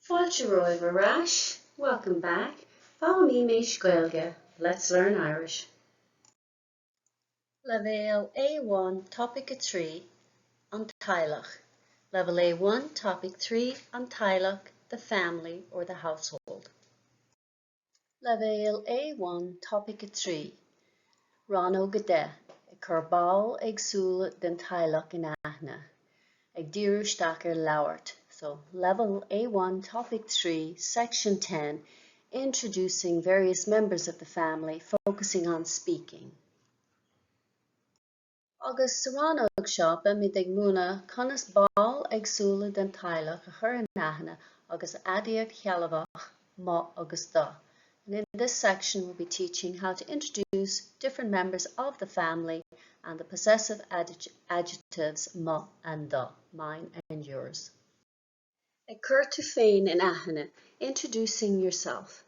Fáilte romhaibh ar ais, welcome back, Foghlaimímis Gaeilge, let's learn Irish. Leibhéal A1 Topaic 3, An Teaghlach Level A1 Topic 3, An Teaghlach, the family or the household. Leibhéal A1 Topaic 3, Rannóg 10, Ag cur ball éagsúla den teaghlach in aithne, ag díriú isteach ar labhairt. So, Level A1 Topic 3, Section 10, Introducing various members of the family, focusing on speaking. Agus sa rannóg seo beimid ag múineadh conas baill éagsúla den teaghlach a chur in aithne agus aidiacht shealbhach mo agus do. And in this section we'll be teaching how to introduce different members of the family and the possessive adjectives mo and do, mine and yours. Ag cur tú féin in aithne, introducing yourself.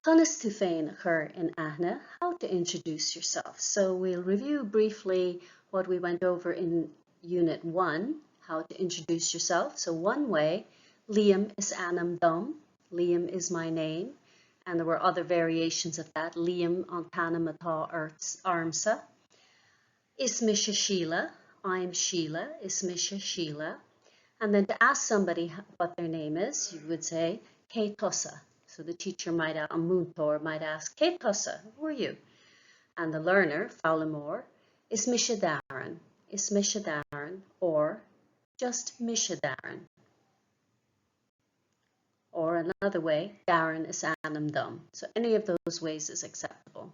Conas tú féin a chur in aithne, how to introduce yourself. So we'll review briefly what we went over in Unit 1, how to introduce yourself. So one way, Liam is ainm dom, Liam is my name, and there were other variations of that. Liam an t-ainm atá ormsa. Is mise Síle, I'm Sheila, is mise Síle. And then to ask somebody what their name is, you would say, Cé tusa? So the teacher might, an múinteoir might ask, Cé tusa? Who are you? And the learner, foghlaimeoir, is mise Darren, is mise Darren, or just mise Darren. Or another way, Darren is ainm dom. So any of those ways is acceptable.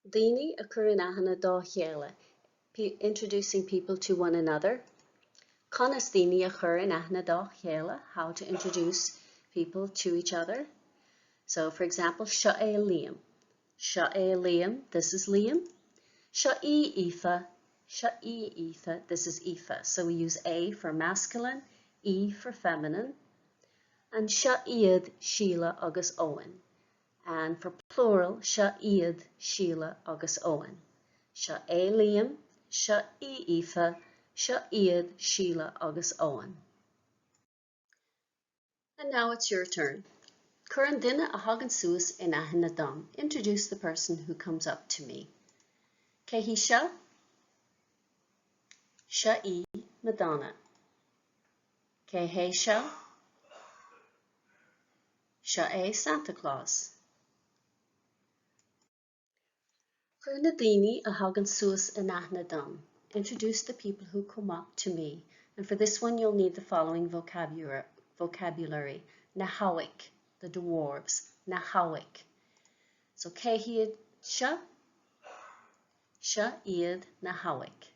Daoine a chur in aithne dá chéile, introducing people to one another. Conas daoine a chur in aithne dá chéile, how to introduce people to each other. So, for example, Seo é Liam. Seo é Liam, this is Liam. Seo í Aoife, Seo í Aoife, this is Aoife. So we use é for masculine, í for feminine. And seo iad Síle agus Eoin. And for plural, seo iad Síle agus Eoin. Seo é Liam, seo í Aoife, seo iad Síle agus Eoin. And now it's your turn. Cuir an duine a thagann suas in aithne dom. Introduce the person who comes up to me. Cé hí seo? Seo í Madonna. Cé hé seo? Seo é Santa Claus. Cuir na daoine a thagann suas in aithne dom. Introduce the people who come up to me. And for this one you'll need the following vocabulary. Na habhaic, the dwarves. Na habhaic. So cé hiad seo? Seo iad na habhaic.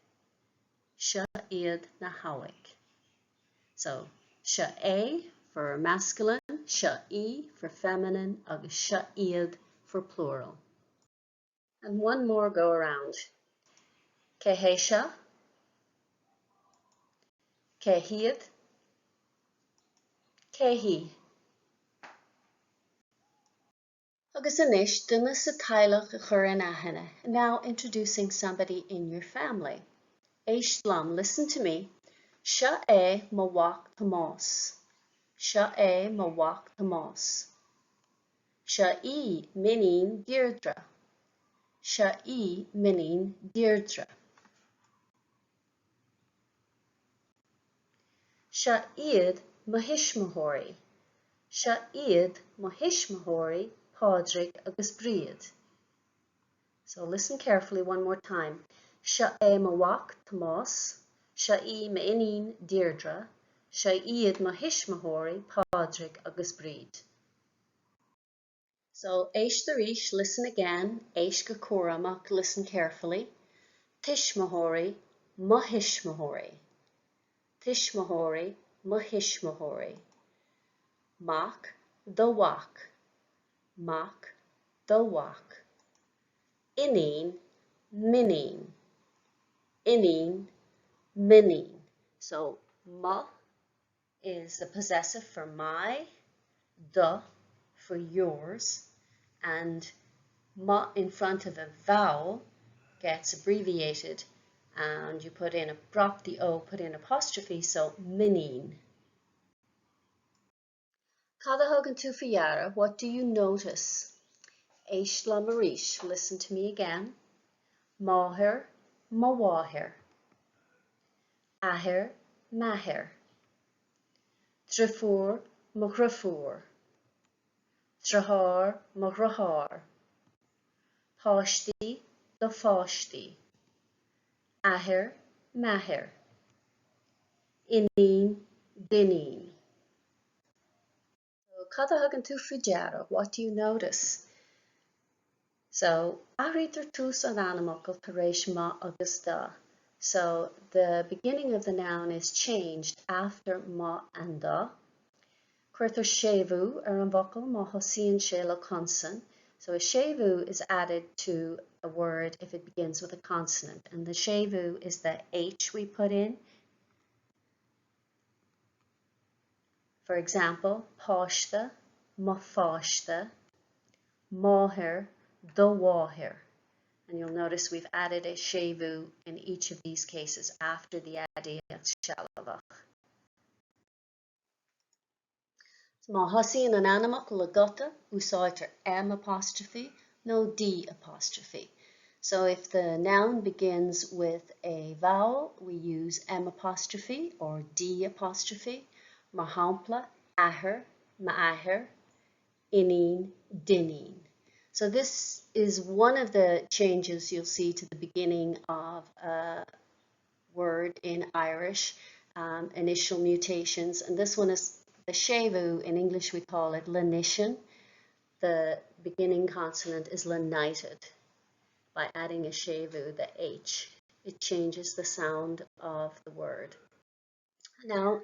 Seo iad na habhaic. So, seo é for masculine, seo í for feminine, agus seo iad for plural. And one more go around. Cé hé seo? Cé hiad? Cé hí? Agus anois, duine sa teaghlach a chur in aithne, now introducing somebody in your family. Éist liom, listen to me. Seo é mo mhac Tomás. Seo é mo mhac Tomás. Seo í m'iníon Deirdre. Seo í m'iníon Deirdre. Seo iad mo thuismitheoirí. Seo iad mo thuismitheoirí, Pádraig agus Bríd. So listen carefully one more time. Seo é mo mhac Tomás. Seo í m'iníon Deirdre. Seo iad mo thuismitheoirí, Pádraig agus Bríd. So éist arís, listen again, éist go cúramach, listen carefully. Tuismitheoirí, mo thuismitheoirí. Tuismitheoirí, mo thuismitheoirí. Mac, do mhac. Mac, do mhac. Iníon, m'iníon. Iníon, m'iníon. So mo is the possessive for my, do for yours, and mo in front of a vowel gets abbreviated and you put in a drop the O, put in apostrophe, so m'iníon. Cad a thugann tú faoi deara? What do you notice? Éist liom arís. Listen to me again. Máthair, mo mháthair. Athair, m'athair. Driofúr, mo dhriofúr. Driotháir, mo dhriotháir. Páistí, do pháistí. Athair, m'athair. Iníon, d'iníon. So, cad a thugann tú faoi deara? What do you notice? So, athraítear tús an ainmfhocail tar éis mo agus do. So, the beginning of the noun is changed after mo and do. Cuirtear séimhiú ar an bhfocal má thosaíonn sé le consan. So, a séimhiú is added to a word if it begins with a consonant. And the séimhiú is the H we put in. For example, páiste, mo pháiste, máthair, do mháthair. And you'll notice we've added a séimhiú in each of these cases after the aidiacht sealbhach. Má thosaíonn an ainmfhocal le guta, úsáidtear M apostrophe nó D apostrophe. So if the noun begins with a vowel, we use M apostrophe or D apostrophe. Mar shampla, athair, m'athair, iníon, d'iníon. So this is one of the changes you'll see to the beginning of a word in Irish, um, initial mutations. And this one is the séimhiú, in English we call it lenition. The beginning consonant is lenited by adding a séimhiú, the H. It changes the sound of the word. Now,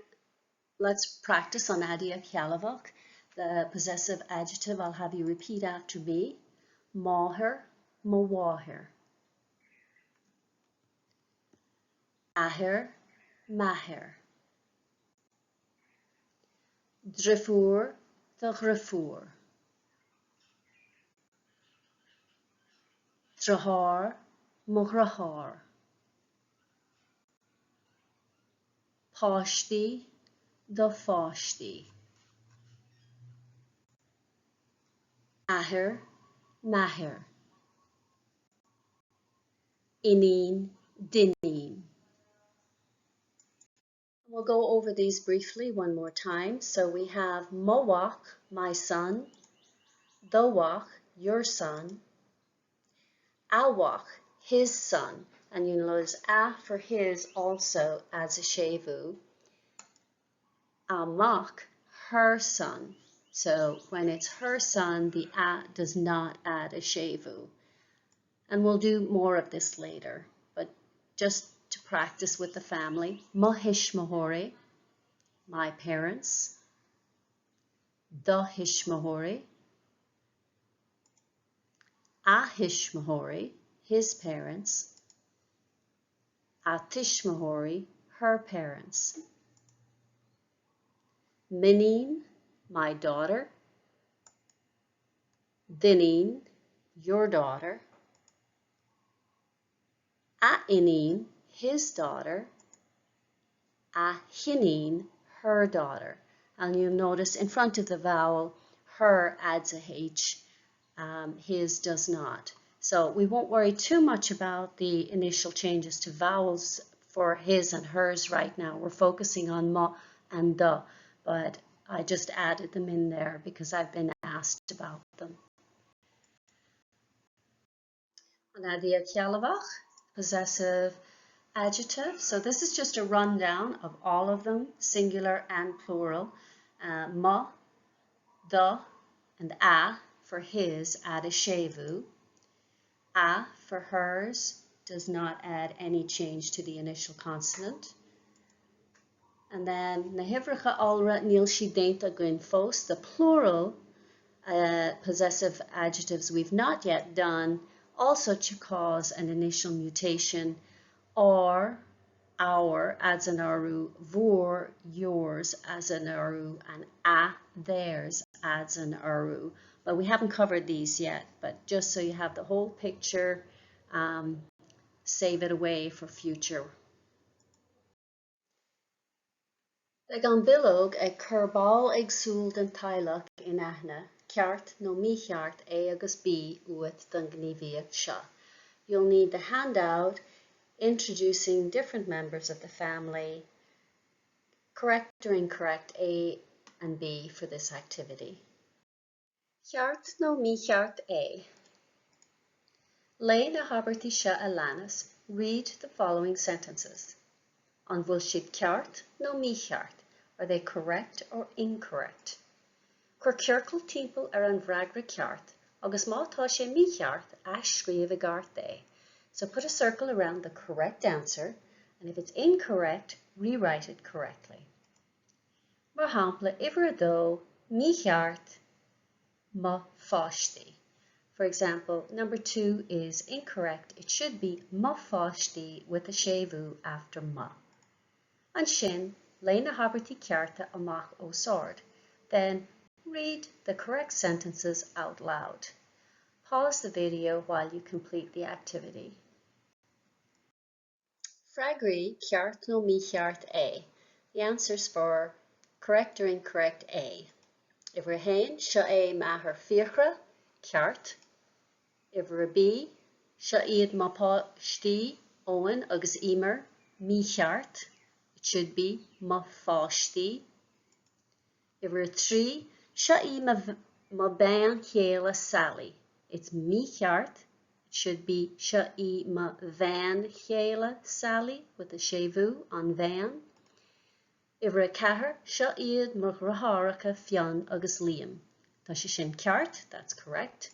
let's practice on aidiacht shealbhach, the possessive adjective. I'll have you repeat after me. Máthair, mo mháthair. Athair, m'athair. Driofúr, do dhriofúr. Driotháir, mo dhriotháir. Páistí, do pháistí. Athair, m'athair. Iníon, d'iníon. We'll go over these briefly one more time. So we have mo mhac, my son, do mhac, your son, a mhac, his son, and you notice a for his also adds a séimhiú. A mac, her son. So when it's her son, the a does not add a séimhiú. And we'll do more of this later, but just to practice with the family. Mo thuismitheoirí, my parents. Do thuismitheoirí. A thuismitheoirí, his parents. A tuismitheoirí, her parents. M'iníon, my daughter. D'iníon, your daughter. A iníon, his daughter. A hiníon, her daughter. And you'll notice in front of the vowel, her adds a H, um, his does not. So we won't worry too much about the initial changes to vowels for his and hers right now. We're focusing on mo and do, but I just added them in there because I've been asked about them. An aidiacht shealbhach, possessive adjective. So this is just a rundown of all of them, singular and plural. Uh, mo, do, and a for his add a séimhiú. A for hers does not add any change to the initial consonant. And then na huimhreacha iolra níl siad déanta againn fós, the plural uh, possessive adjectives we've not yet done, also to cause an initial mutation, ár, our adds an urú, bhur, yours adds an urú, and a, theirs adds an urú. But we haven't covered these yet, but just so you have the whole picture, um, save it away for future. Beidh an bileog ag cur ball éagsúil den teaghlach in aithne, ceart nó mícheart A agus B uait don ghníomhaíocht seo. You'll need the handout introducing different members of the family, correct or incorrect A and B for this activity. Ceart nó mícheart A? Léigh na habairtí seo a leanas, Read the following sentences. An bhfuil siad ceart nó mícheart? Are they correct or incorrect? Cuir ciorcal timpeall ar an bhfreagra ceart agus má tá sé mícheart, athscríobh i gceart é. So put a circle around the correct answer and if it's incorrect, rewrite it correctly. Mar shampla, uimhir a dó, mícheart, mo pháistí. For example, number 2 is incorrect, it should be mo pháistí with a séimhiú after mo. Ansin, léigh na habairtí cearta amach os ard. Then, read the correct sentences out loud. Pause the video while you complete the activity. Freagraí ceart nó mícheart A. The answers for correct or incorrect A. Uimhir a haon, Seo é m'athair Fiachra, ceart. Uimhir a B, Seo iad mo pháistí Eoin agus Emer, mícheart. It should be mo pháistí. Uimhir a 3, Seo í mo bhean chéile Sally. It's mícheart, it should be Seo í mo bhean chéile Sally with a séimhiú on bhean. Uimhir a 4, Seo iad mo dheartháireacha Fionn agus Liam. Tá sé sin ceart, that's correct.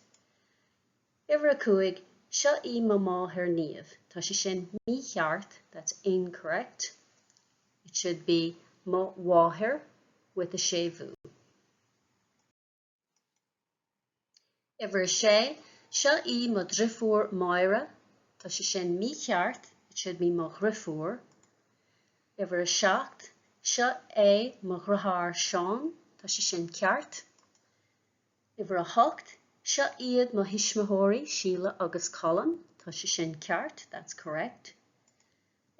Uimhir a 5, Seo í mo mháthair Niamh. Tá sé sin mícheart, that's incorrect. It should be mo mháthair with a séimhiú. Uimhir a sé, Seo í mo dhrifiúr Máire. Tá sé sin mícheart, it should be mo dhrifiúr. Uimhir a 7, Seo é mo dhriotháir Seán. Tá sé sin ceart. Uimhir a 8, Seo iad mo thuismitheoirí, Síle agus Colm. Tá sé sin ceart, that's correct.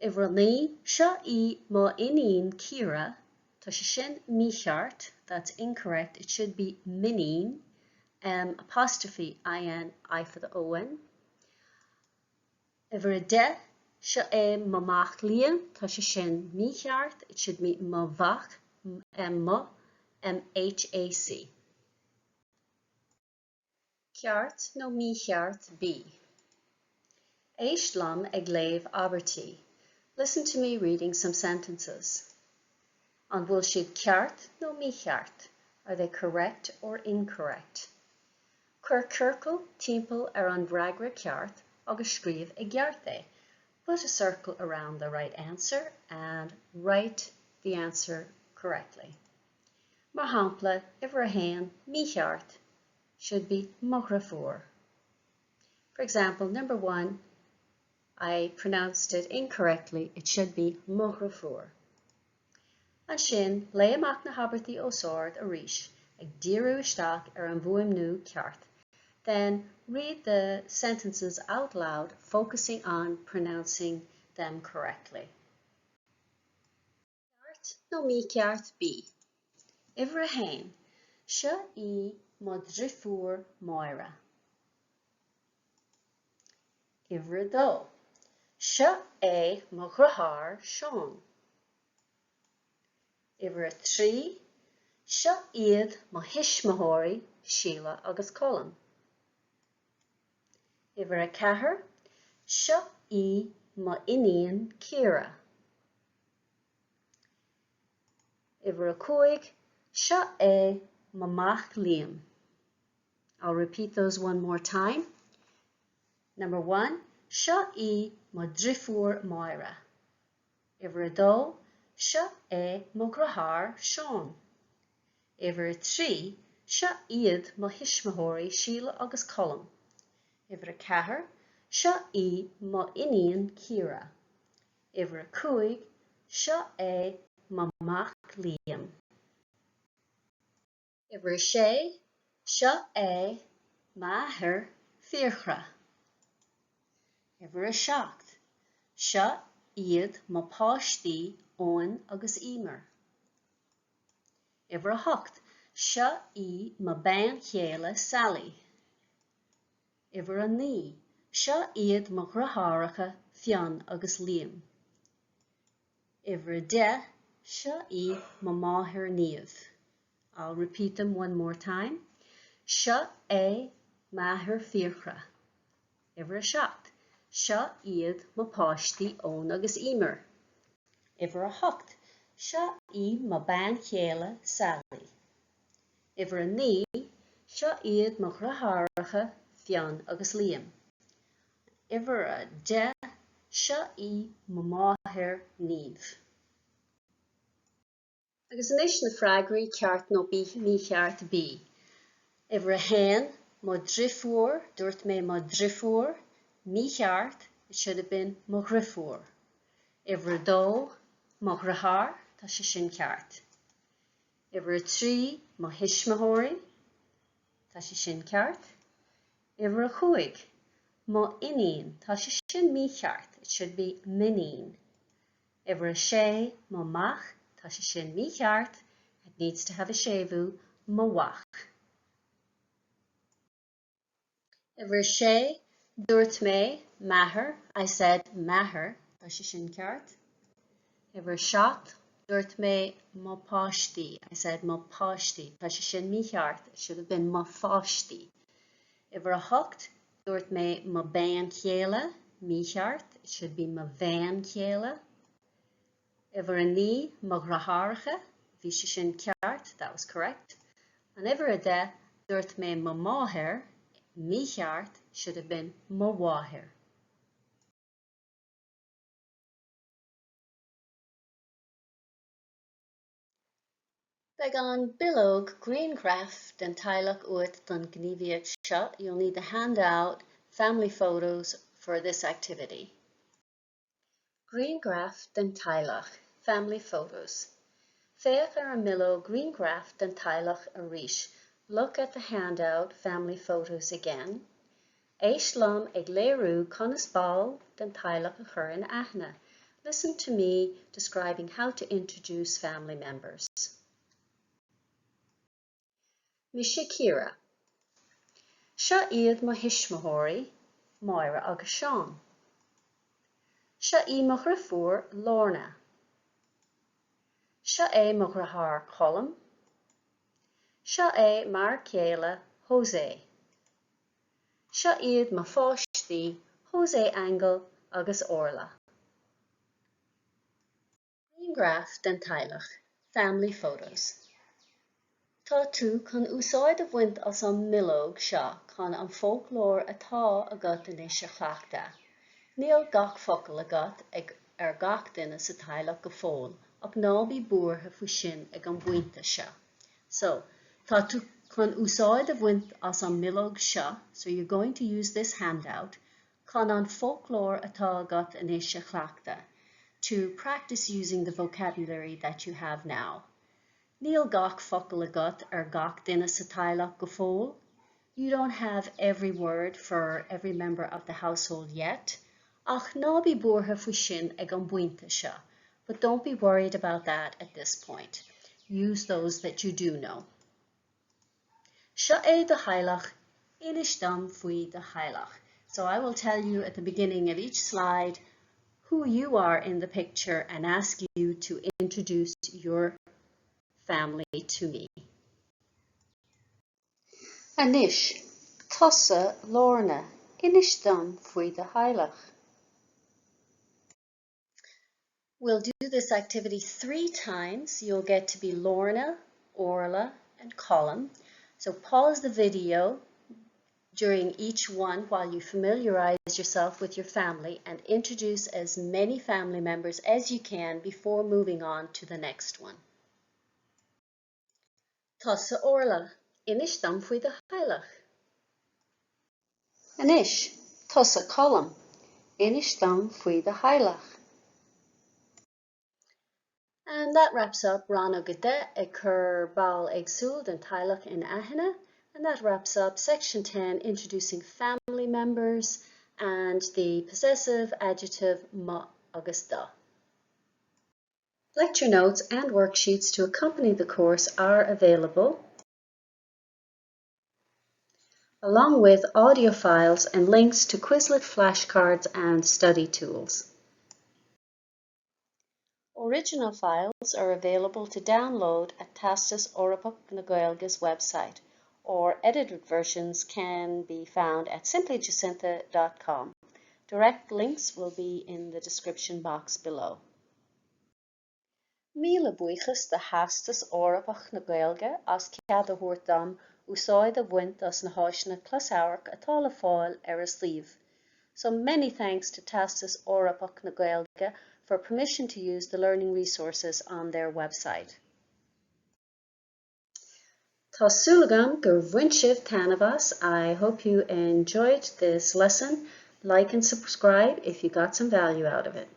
Uimhir a 9, Seo í mo iníon Ciara. Tá sé sin mícheart, that's incorrect, it should be m'iníon, M apostrophe I N I for the O N. Uimhir a 10, Seo é mo mhac Liam. Tá sé sin mícheart, it should be mo mhac, M mo, M H A C. Ceart nó mícheart B. Éist liom ag léamh abairtí. Listen to me reading some sentences. An bhfuil siad ceart nó mícheart? Are they correct or incorrect? Cuir ciorcal timpeall ar an bhfreagra ceart agus scríobh i gceart é. Put a circle around the right answer and write the answer correctly. Mar shampla, uimhir a haon, mícheart, should be mo dhrifiúr. For example, number one, I pronounced it incorrectly, it should be mo dhrifiúr. Ansin, léigh amach na habairtí os ard arís, ag díriú isteach ar an bhfuaimniú ceart. Then, read the sentences out loud, focusing on pronouncing them correctly. Ceart nó mícheart B. Uimhir a haon, Seo í mo dhrifiúr Máire. Uimhir a dó, Seo é mo dhriotháir Seán. Uimhir a 3, Seo iad mo thuismitheoirí, Síle agus Colm. Uimhir a 4, Seo í mo iníon Ciara. Uimhir a 5, Seo é mo mhac Liam. I'll repeat those one more time. Number 1, Seo í mo dhrifiúr Máire. Uimhir a dó, Seo é mo dhriotháir Seán. Uimhir a 3, Seo iad mo thuismitheoirí Síle agus Colm. Uimhir a 4, Seo í mo iníon Ciara. Uimhir a 5, Seo é mo mhac Liam. Uimhir a 6, Seo é m'athair Fiachra. Uimhir a 7, Seo iad mo pháistí Eoin agus Emer. Uimhir a hocht, Seo í mo bean chéile Sally. Uimhir a naoi, Seo iad mo dheartháireacha Fionn agus Liam. Uimhir a deich, Seo í mo máthair Niamh. I'll repeat them one more time. Seo é m'athair Fiachra. Uimhir a seacht, Seo iad mo páistí Eoin agus Emer. Uimhir a hocht, Seo í mo bean chéile Sally. Uimhir a naoi, Seo iad mo dheartháireacha Fionn agus Liam. Uimhir a deich, Seo í mo máthair Niamh. Agus anois na freagraí ceart nó mícheart B. Uimhir a haon, mo dhrifiúr, dúirt mé mo dhrifiúr, mícheart, it should have been mo dhrifiúr. Uimhir a dó, mo dhriotháir, tá sé sin ceart. Uimhir a trí, mo thuismitheoirí, tá sé sin ceart. Uimhir a cúig, mo iníon, tá sé sin mícheart, it should be m'iníon. Uimhir a sé, mo mhac, tá sé sin mícheart, it needs to have a séimhiú, mo mhac. Uimhir a sé, dúirt mé, m'athair, I said m'athair, tá sé sin ceart. Uimhir a seacht, dúirt mé mo páistí, I said mo páistí, tá sé sin mícheart, it should have been mo pháistí. Uimhir a hocht, Dúirt mé mo bean chéile, mícheart, it should be mo bhean chéile. Uimhir a naoi, mo dhriotháireacha, bhí sé sin ceart, that was correct. An uimhir a deich, dúirt mé mo máthair, mícheart, should have been mo mháthair. Beidh an bileog grianghraf den teaghlach uait don ghníomhaíocht seo, you'll need the handout family photos for this activity. Grianghraf den teaghlach, family photos. Féach ar an mbileog grianghraf den teaghlach arís, look at the handout family photos again. Éist liom ag léiriú conas ball den teaghlach a chur in aithne. Listen to me describing how to introduce family members. Mise Ciara. Seo iad mo thuismitheoirí, Máire agus Seán. Seo í mo dhrifiúr, Lorna. Seo é mo dhriotháir, Colm. Seo é m'fhear céile, José. Seo iad mo pháistí, José Angel agus Orla. Grianghraf den teaghlach, family photos. Tá tú chun úsáid a bhaint as an mbileog seo chun an foclóir atá agat anois a chleachtadh. Níl gach focal agat ag ar gach duine sa teaghlach go fóill ach ná bí buartha faoi sin ag an bpointe seo. So, tá tú chun úsáid a bhaint as an mbileog seo, so you're going to use this handout, chun an foclóir atá agat anois a chleachtadh, to practice using the vocabulary that you have now. Níl gach focal agat ar gach duine sa teaghlach go fóill. You don't have every word for every member of the household yet, ach ná bí buartha faoi sin ag an bpointe seo, but don't be worried about that at this point. Use those that you do know. Seo é do theaghlach, inis dom faoi do theaghlach. So I will tell you at the beginning of each slide who you are in the picture and ask you to introduce your family to me. Anois, tusa Lorna, inis dom faoi do theaghlach. We'll do this activity three times. You'll get to be Lorna, Orla and Colm. So pause the video during each one while you familiarize yourself with your family and introduce as many family members as you can before moving on to the next one. Tusa Orla, inis dom faoi do theaghlach. Anois, tusa Colm, inis dom faoi do theaghlach. And that wraps up Rannóg a deich ag cur ball éagsúil den teaghlach in aithne. And that wraps up section 10, introducing family members and the possessive adjective mo agus do. Lecture notes and worksheets to accompany the course are available along with audio files and links to Quizlet flashcards and study tools. Original files are available to download at Teastas Eorpach na Gaeilge's website, or edited versions can be found at simplyjacintha.com. Direct links will be in the description box below. Míle buíochas do Theastas Eorpach na Gaeilge as cead a thabhairt dom úsáid a bhaint as na háiseanna closamhairc atá le fáil ar a suíomh. So many thanks to Teastas Eorpach na Gaeilge for permission to use the learning resources on their website. Tá súil agam gur bhain sibh taitneamh as. I hope you enjoyed this lesson. Like and subscribe if you got some value out of it.